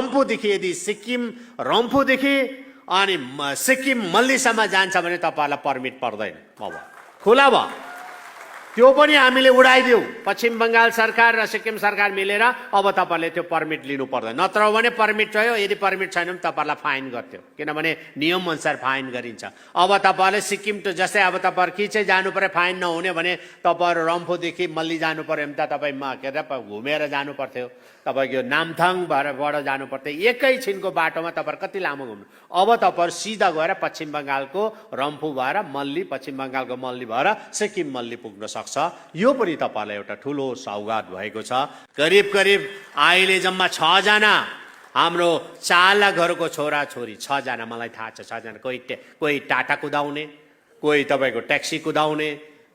रम्फूदेखि यदि सिक्किम रम्फूदेखि अनि सिक्किम मल्लीसम्म जान्छ भने तपाईँहरूलाई पर्मिट पर्दैन। अब खुला भयो, त्यो पनि हामीले उडाइदियौँ। पश्चिम बङ्गाल सरकार र सिक्किम सरकार मिलेर अब तपाईँले त्यो पर्मिट लिनु पर्दैन। नत्र भने पर्मिट चाहियो, यदि पर्मिट छैन भने तपाईँहरूलाई फाइन गर्थ्यो, किनभने नियम अनुसार फाइन गरिन्छ। अब तपाईँहरूले सिक्किम त जस्तै अब तपाईँहरू कि चाहिँ जानु पर्यो, फाइन नहुने भने तपाईँहरू रम्फूदेखि मल्ली जानु पर्यो भने त तपाईँ के अरे घुमेर जानु पर्थ्यो, तपाईँको यो नामथाङबाट जानु पर्थ्यो। एकैछिनको बाटोमा तपाईँहरू कति लामो घुम्नु। अब तपाईँहरू सिधा गएर पश्चिम बङ्गालको रम्फू भएर मल्ली, पश्चिम बङ्गालको मल्ली भएर सिक्किम मल्ली पुग्न सक्छ। यो पनि तपाईँलाई एउटा ठुलो सौगात भएको छ। करिब करिब अहिले जम्मा 6 जना हाम्रो चालकहरूको छोरा छोरी, 6 जना मलाई थाहा छ। 6 जना, कोही टाटा कुदाउने, कोही तपाईँको ट्याक्सी कुदाउने,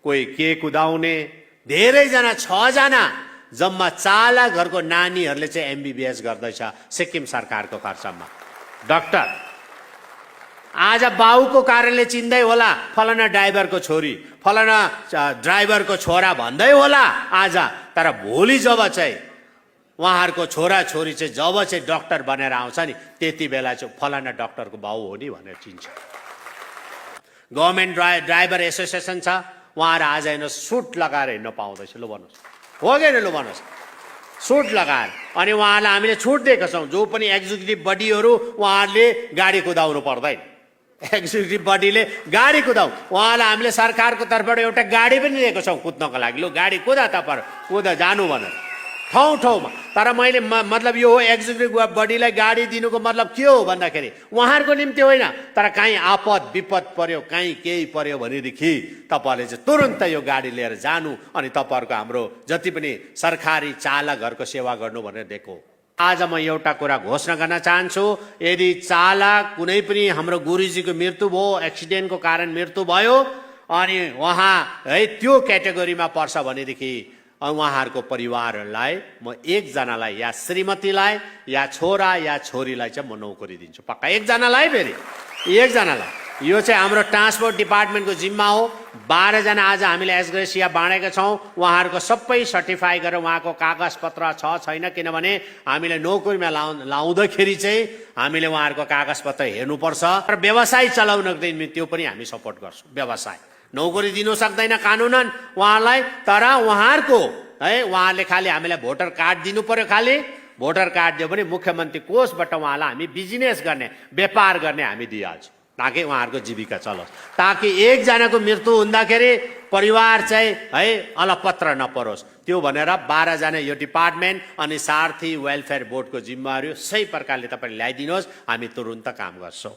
कोही के कुदाउने, धेरैजना 6 जना जम्मा चालकहरूको नानीहरूले चाहिँ MBBS गर्दैछ सिक्किम सरकारको खर्चमा। डाक्टर आज बाउको कारणले चिन्दै होला, फलाना ड्राइभरको छोरी, फलाना ड्राइभरको छोरा भन्दै होला आज, तर भोलि जब चाहिँ उहाँहरूको छोरा छोरी चाहिँ जब चाहिँ डाक्टर बनेर आउँछ नि, त्यति बेला चाहिँ फलाना डाक्टरको बाउ हो नि भनेर चिन्छ। गभर्मेन्ट ड्राइभर एसोसिएसन छ, उहाँहरू आज हेर्नु सुट लगाएर हिँड्न पाउँदैछ। लु भन्नुहोस्, हो कि लु भन्नुहोस्, सुट लगाएर। अनि उहाँहरूलाई हामीले छुट दिएका छौँ, जो पनि एक्जिक्युटिभ बडीहरू उहाँहरूले गाडी कुदाउनु पर्दैन। एक्जिक्युटिभ बडीले गाडी कुदाउ, उहाँलाई हामीले सरकारको तर्फबाट एउटा गाडी पनि दिएको छौँ कुद्नको लागि। लु गाडी कुदा, तपाईँ कुदा जानु भनेर ठाउँ ठाउँमा। तर मैले मतलब यो हो, एक्जिक्युटिभ बडीलाई गाडी दिनुको मतलब के हो भन्दाखेरि उहाँहरूको निम्ति होइन, तर काहीँ आपद विपद पर्यो, काहीँ केही पर्यो भनेदेखि तपाईँहरूले चाहिँ तुरन्त यो गाडी लिएर जानु अनि तपाईँहरूको हाम्रो जति पनि सरकारी चालकहरूको सेवा गर्नु भनेर दिएको। आज म एउटा कुरा घोषणा गर्न चाहन्छु, यदि चालक कुनै पनि हाम्रो गुरुजीको मृत्यु भयो, एक्सिडेन्टको कारण मृत्यु भयो अनि उहाँ है त्यो क्याटेगोरीमा पर्छ भनेदेखि उहाँहरूको परिवारहरूलाई म एकजनालाई या श्रीमतीलाई या छोरा या छोरीलाई चाहिँ म नोकरी दिन्छु, पक्का एकजनालाई। फेरि एकजनालाई, यो चाहिँ हाम्रो ट्रान्सपोर्ट डिपार्टमेन्टको जिम्मा हो। 12 जना आज हामीले एसग्रेसिया बाँडेका छौँ, उहाँहरूको सबै सर्टिफाई गरेर उहाँको कागजपत्र छ छैन, किनभने हामीले नोकरीमा लाउँदाखेरि चाहिँ हामीले उहाँहरूको कागजपत्र हेर्नुपर्छ। र व्यवसाय चलाउनको निम्ति त्यो पनि हामी सपोर्ट गर्छौँ। व्यवसाय नोकरी दिनु सक्दैन कानुनन उहाँलाई, तर उहाँहरूको है उहाँहरूले खालि हामीलाई भोटर कार्ड दिनु पर्यो। खालि भोटर कार्ड दियो भने मुख्यमन्त्री कोषबाट उहाँलाई हामी बिजनेस गर्ने, व्यापार गर्ने हामी दिइहाल्छौँ, ताकि उहाँहरूको जीविका चलोस्, ताकि एकजनाको मृत्यु हुँदाखेरि परिवार चाहिँ है अलपत्र नपरोस्। त्यो भनेर 12 जना यो डिपार्टमेन्ट अनि सारथी वेलफेयर बोर्डको जिम्मेवारी सही प्रकारले तपाईँले ल्याइदिनुहोस्, हामी तुरुन्त काम गर्छौँ।